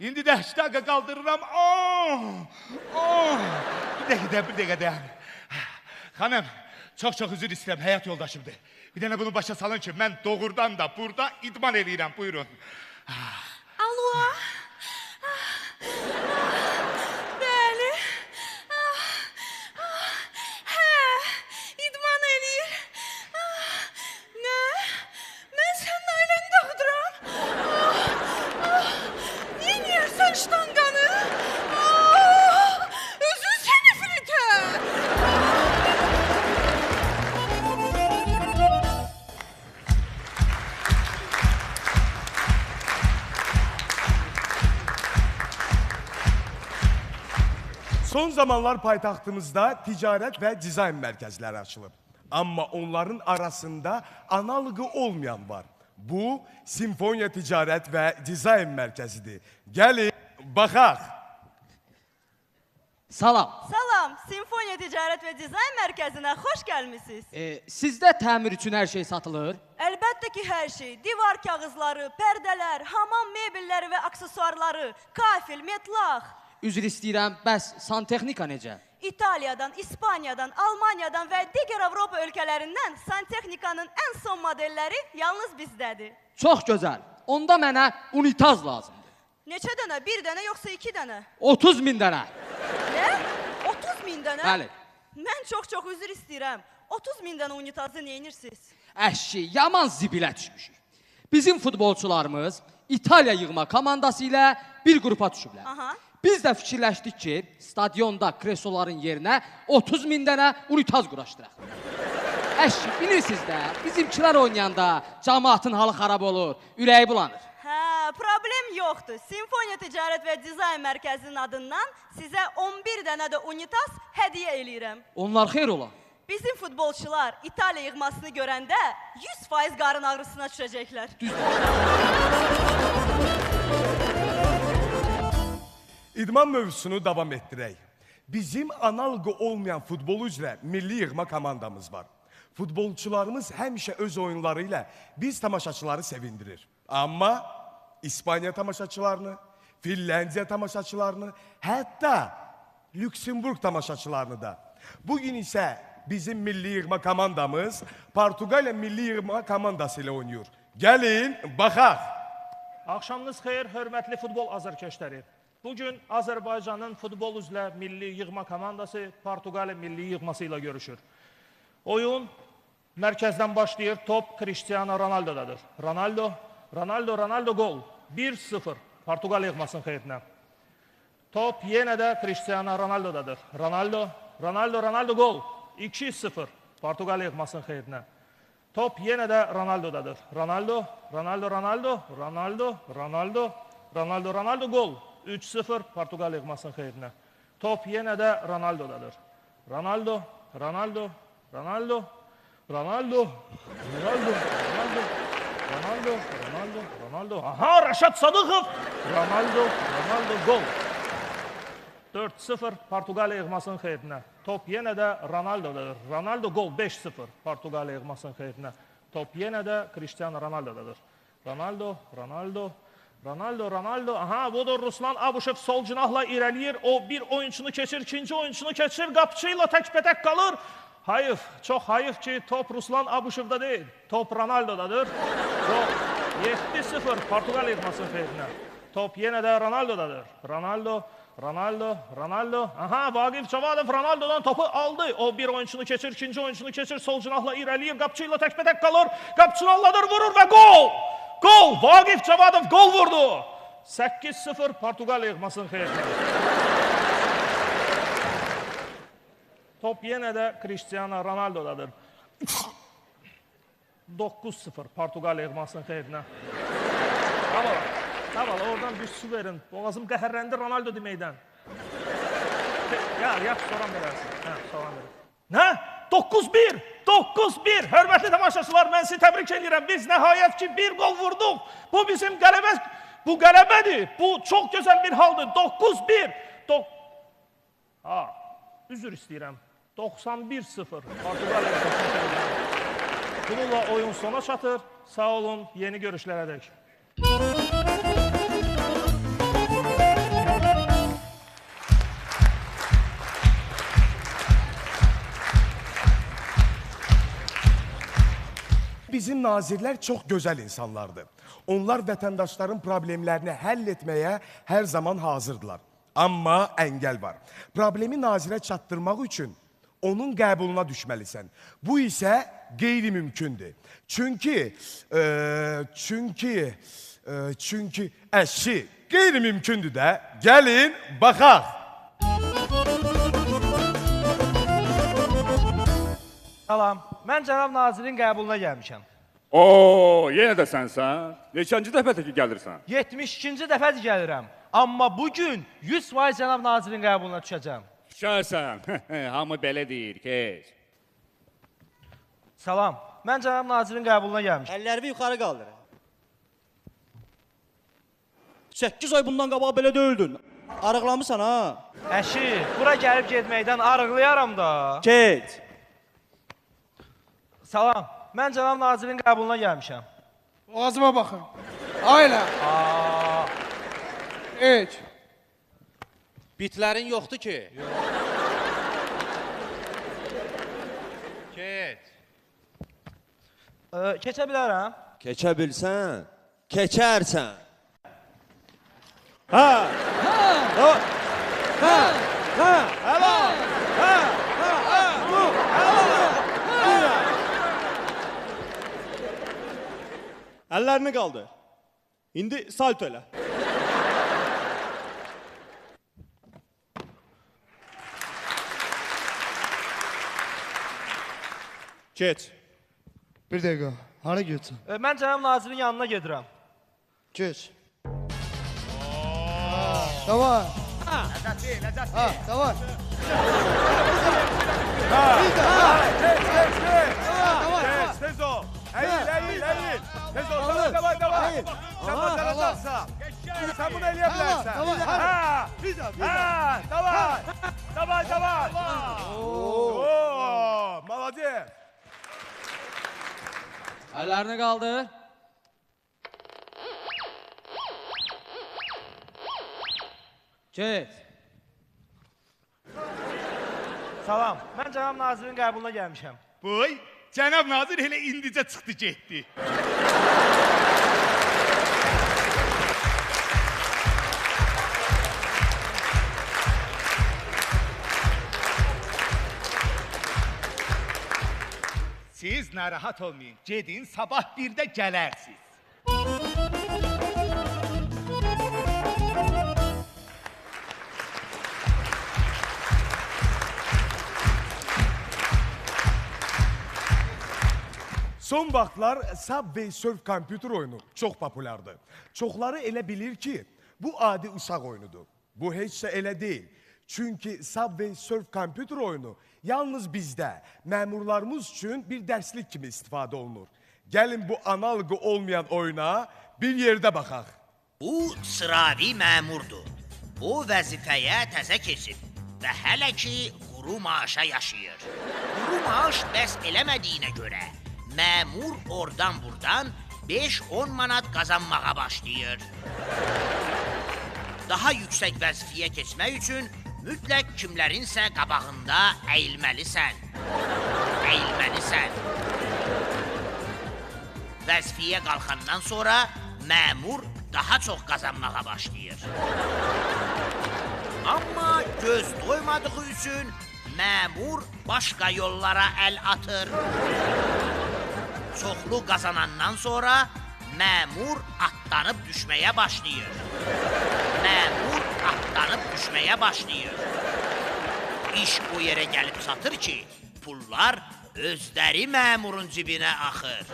İndi də ştaqa qaldırıram. Bir dəqiqə də, bir dəqiqə dayan. Xanım, çox-çox üzr istəyirəm, həyat yoldaşımdır. Bir dənə bunu başa salın ki, mən doğrudan da burada idman eləyirəm. Buyurun. Alo. Bəli. Hə, idman eləyir. Nə? Mən sənin ailəni dağıdıram. Niyə niyərsən ştanqanı? Özün səni fritə. Son zamanlar paytaxtımızda ticarət və dizayn mərkəzləri açılıb. Amma onların arasında analoqu olmayan var. Bu, Simfoniya Ticarət və Dizayn Mərkəzidir. Gəlin, baxaq. Salam. Salam, Simfoniya Ticarət və Dizayn Mərkəzinə xoş gəlmisiniz. Sizdə təmir üçün hər şey satılır? Əlbəttə ki, hər şey. Divar kağızları, pərdələr, hamam mebelləri və aksesuarları, kafel, metlaq. Üzr istəyirəm, bəs santexnika necə? İtaliyadan, İspaniyadan, Almaniyadan və digər Avropa ölkələrindən santexnikanın ən son modelləri yalnız bizdədir. Çox gözəl. Onda mənə unitaz lazımdır. Neçə dənə? Bir dənə yoxsa iki dənə? 30 min dənə. Nə? 30 min dənə? Bəli. Mən çox-çox üzr istəyirəm. 30 min dənə unitazı neynirsiz? Əşi, yaman zibilə düşmüşük. Bizim futbolçularımız İtaliya yığma komandası ilə bir qrupa düşüblər. Aha. Biz də fikirləşdik ki, stadionda kresoların yerinə 30 min dənə unitaz quraşdıraq. Əşi, bilirsiniz də, bizimkilər oynayanda cəmaatın halı xarab olur, ürəyi bulanır. Hə, problem yoxdur. Simfoniya Ticarət və Dizayn Mərkəzinin adından sizə 11 dənə də unitaz hədiyyə eləyirəm. Onlar xeyr ola. Bizim futbolçular İtaliya yığmasını görəndə 100% qarın ağrısına düşəcəklər. İdman mövzusunu davam etdirək. Bizim analoqu olmayan futbol üzrə milli yığma komandamız var. Futbolçularımız həmişə öz oyunları ilə biz tamaşaçıları sevindirir. Amma İspaniya tamaşaçılarını, Finlandiya tamaşaçılarını, hətta Lüksemburq tamaşaçılarını da. Bugün isə bizim milli yığma komandamız Portuqaliya milli yığma komandası ilə oynayır. Gəlin, baxaq. Axşamınız xeyir, hörmətli futbol azarkeşləri. Bugün Azərbaycanın futbol üzrə milli yığma komandası Portuqaliya milli yığması ilə görüşür. Oyun mərkəzdən başlayır. Top Cristiano Ronaldo'dadır. Ronaldo, Ronaldo, Ronaldo gol. 1-0 Portuqaliya yığmasının xeyrinə. Top yenə də Cristiano Ronaldo'dadır. Ronaldo, Ronaldo, Ronaldo gol. 2-0 Portuqaliya yığmasının xeyrinə. Top yenə də Ronaldo'dadır. Ronaldo, Ronaldo, Ronaldo, Ronaldo, Ronaldo, Ronaldo, Ronaldo gol. 3-0 Portuqaliya yığmasının xeyrinə. Top yenə də Ronaldo'dadır. Ronaldo, Ronaldo, Ronaldo, Ronaldo, Ronaldo, Ronaldo, Ronaldo, Ronaldo, Ronaldo. Aha, Rəşad Sadıqov. Ronaldo, Ronaldo gol. 4-0 Portuqaliya yığmasının xeyrinə. Top yenə də Ronaldo'dadır. Ronaldo gol 5-0 Portuqaliya yığmasının xeyrinə. Top yenə də Cristiano Ronaldo'dadır. Ronaldo, Ronaldo, Ronaldo, Ronaldo. Aha, budur Ruslan Abuşev sol cinahla irəliyir. O bir oyunçunu keçir, ikinci oyunçunu keçir. Qapçı ilə təkbətək qalır. Hayıf, çox hayıf ki, top Ruslan Abuşev'da deyil. Top Ronaldo'dadır. Gol 7-0 Portuqaliya yığmasının xeyrinə. Top yenə də Ronaldo'dadır. Ronaldo, Ronaldo, Ronaldo. Aha, Vaqif Cavadov Ronaldo'dan topu aldı. O bir oyunçunu keçir, ikinci oyunçunu keçir. Sol cinahla irəliyir. Qapçı ilə təkbətək qalır. Qapçını aldadır, vurur və gol! Gol! Vaqif Cavadov gol vurdu. 8-0 Portuqaliya yığmasının xeyrinə. Top yenə də Cristiano Ronaldo'dadır. 9-0 Portuqaliya yığmasının xeyrinə. Avala, avala, oradan bir su verin. Boğazım qəhərləndi Ronaldo deməkdən. Ya, yaxşı, soran verərsin. Hə, soran verir. Nə? 9-1! 9-1! Hörmətli tamaşaçılar, mən sizi təbrik edirəm. Biz nəhayət ki, bir gol vurduq. Bu bizim qələbə, bu qələbədir. Bu çox gözəl bir haldır. 9-1! Ha, üzr istəyirəm. 91-0 Portuqaliya yığmasının xeyrinə. Bununla oyun sona çatır. Sağ olun, yeni görüşlərə dək. bizim nazirlər çox gözəl insanlardır. Onlar vətəndaşların problemlərini həll etməyə hər zaman hazırdılar. Amma əngəl var. Problemi nazirə çatdırmaq üçün onun qəbuluna düşməlisən. Bu isə qeyri-mümkündür. Çünki əşi, qeyri-mümkündür də. Gəlin, baxaq. Salam, mən cənab nazirin qəbuluna gəlmişəm. Oo, yenə də sənsən. Neçənci dəfədir ki gəlirsən? 72-ci dəfədir gəlirəm. Amma bugün 100% cənab nazirin qəbuluna düşəcəm. Düşərsən. Hamı belə deyir, keç. Salam, mən cənab nazirin qəbuluna gəlmişəm. Əllərimi yuxarı qaldır. 8 ay bundan qabaq belə deyildin. Arıqlamısan ha? Əşi, bura gəlib getməkdən arıqlayaram da. Keç. Salam, mən cənab nazirin qəbuluna gəlmişəm. Boğazıma baxın. Ayla. Heç. Bitlərin yoxdur ki. Keç. Keçə bilərəm. Keçə bilsən, keçərsən. Ha! Ha! Ha! Ha! Ha! Ha! Ha! Ha! Ha! Əllərini qaldır. İndi salto elə. Keç. Bir dəqiqə, hara gedirsən? Mən cənab nazirin yanına gedirəm. Keç. Davay. Ləzzətli, ləzzətli. Ha, davay. Keç, keç, keç. Keç, tez ol. Əyil, əyil, əyil. Tez ol, davay, davay, davay. Sən bacaracaqsan. Sən bunu eləyə bilərsən. Ha, ha, davay. Davay, davay. Oo, молодец. Əllərini qaldır. Keç. Salam, mən cənab nazirin qəbuluna gəlmişəm. Buy, cənab nazir elə indicə çıxdı getdi. Siz narahat olmayın, gedin sabah 1-də gələrsiniz. Son vaxtlar Subway Surf kompüter oyunu çox populyardır. Çoxları elə bilir ki, bu adi uşaq oyunudur. Bu heç də elə deyil. Çünki Subway Surf kompüter oyunu yalnız bizdə, məmurlarımız üçün bir dərslik kimi istifadə olunur. Gəlin bu analoqu olmayan oyuna bir yerdə baxaq. Bu sıravi məmurdur. O vəzifəyə təzə keçib və hələ ki quru maaşa yaşayır. Quru maaş bəs eləmədiyinə görə məmur oradan buradan 5-10 manat qazanmağa başlayır. Daha yüksək vəzifəyə keçmək üçün mütləq kimlərinsə qabağında əyilməlisən. Əyilməlisən. Vəzifəyə qalxandan sonra məmur daha çox qazanmağa başlayır. Amma göz doymadığı üçün məmur başqa yollara əl atır. Çoxlu qazanandan sonra məmur atlanıb düşməyə başlayır. Məmur atlanıb düşməyə başlayır. İş o yerə gəlib çatır ki, pullar özləri məmurun cibinə axır.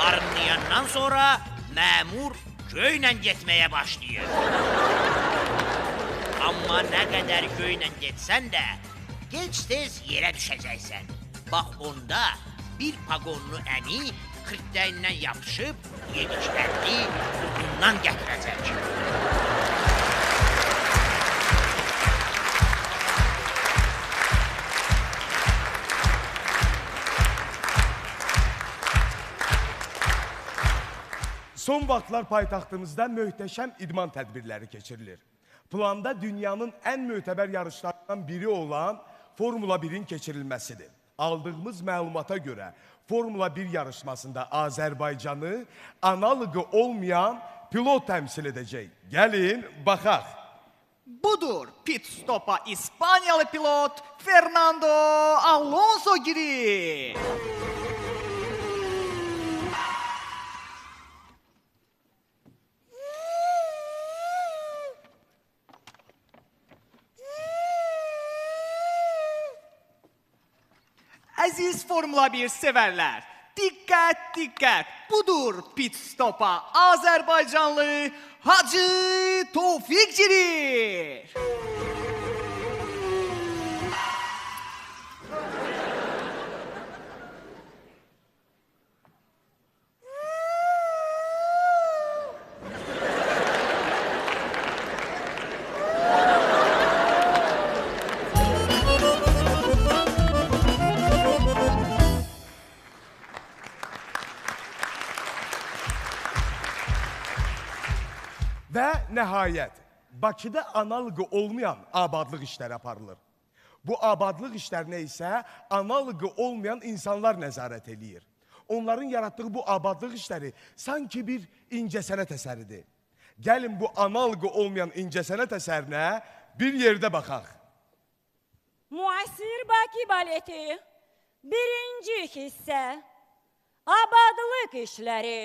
Arınlayandan sonra məmur göylə getməyə başlayır. Amma nə qədər göylə getsən də, gec-tez yerə düşəcəksən. Bax onda bir paqonlu əmi xirtləyindən yapışıb yediklərini budundan gətirəcək. Son vaxtlar paytaxtımızda möhtəşəm idman tədbirləri keçirilir. Planda dünyanın ən mötəbər yarışlarından biri olan Formula 1-in keçirilməsidir. Aldığımız məlumata görə Formula 1 yarışmasında Azərbaycanı analoqu olmayan pilot təmsil edəcək. Gəlin, baxaq. Budur pit stopa İspaniyalı pilot Fernando Alonso girir. Əziz Formula 1 severler, dikkat dikkat! Budur pit stopa Azerbaycanlı Hacı Tofik girir. Və nəhayət, Bakıda analoqu olmayan abadlıq işləri aparılır. Bu abadlıq işlərinə isə analoqu olmayan insanlar nəzarət eləyir. Onların yaratdığı bu abadlıq işləri sanki bir incəsənət əsəridir. Gəlin bu analoqu olmayan incəsənət əsərinə bir yerdə baxaq. Müasir Bakı baleti, birinci hissə, abadlıq işləri.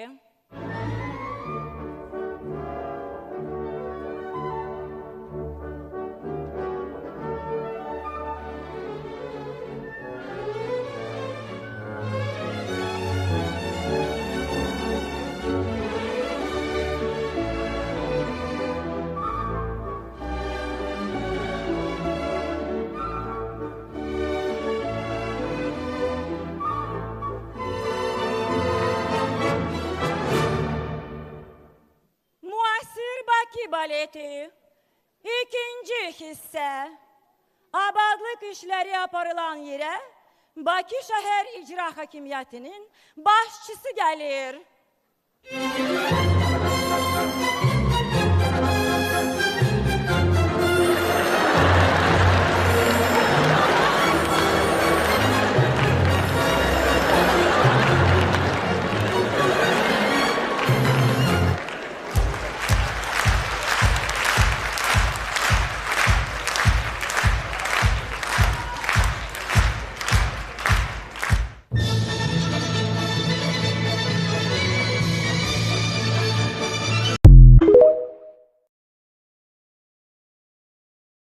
Baleti, ikinci hissə, abadlıq işləri aparılan yerə Bakı şəhər İcra Hakimiyyətinin başçısı gəlir.